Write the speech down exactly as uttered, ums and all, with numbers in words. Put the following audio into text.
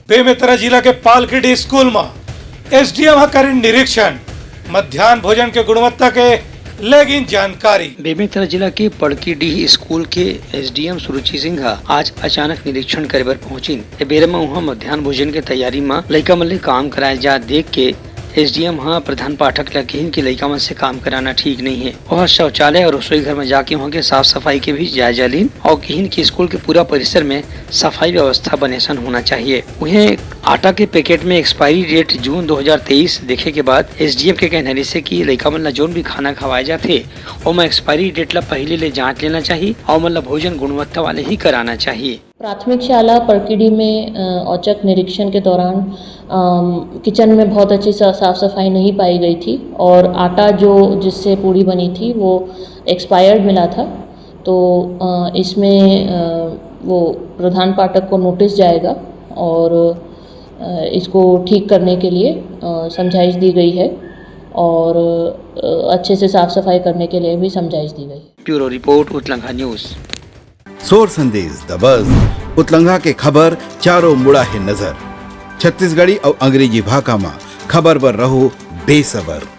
बेमेतरा जिला के पालकीडीह स्कूल म एसडीएम ह करिन निरीक्षण, मध्यान्ह भोजन के गुणवत्ता के लेगिन जानकारी। बेमेतरा जिला के पालकीडीह स्कूल के एसडीएम सुरुचि सिंह ह आज अचानक निरीक्षण करे बर पहुंचिन। ए बेरा म उहां मध्यान्ह भोजन के तैयारी म लइका मन ले काम कराए जात देख के एसडीएम ह प्रधान पाठक ला किहिन कि लइका मन से काम कराना ठीक नहीं है। वह शौचालय और रसोई घर में जाके वहां के साफ सफाई के भी जायजा लीन और किहिन कि स्कूल के पूरा परिसर में सफाई व्यवस्था बने सन होना चाहिए। उहें, आटा के पैकेट में एक्सपायरी डेट जून दो हज़ार तेईस देखे के बाद एसडीएम के कहना रिहिसे कि लइका मन ला जोन भी खाना खवाए जाथे, ओमा एक्सपायरी डेट ला पहले ले जांच लेना चाहिए और ओमन ला भोजन गुणवत्ता वाले ही कराना चाहिए। प्राथमिक शाला परकीडी में, अ, औचक निरीक्षण के दौरान, अम, किचन में बहुत अच्छी सा-, साफ सफाई नहीं पाई गई थी और आटा जो, जिससे पूड़ी बनी थी, वो एक्सपायर्ड मिला था। तो, अ, इसमें, अ, वो प्रधान पाठक को नोटिस जाएगा और, अ, इसको ठीक करने के लिए, अ, समझाइश दी गई है और, अ, अच्छे से साफ सफाई करने के लिए भी समझाइश दी गई है। Bureau report, Utlangha news. सोर संदेश दबस, उतलंघा के खबर चारों मुड़ा हे नजर। छत्तीसगढ़ी अउ अंग्रेजी भाखा म खबर बर रहो बेसबर।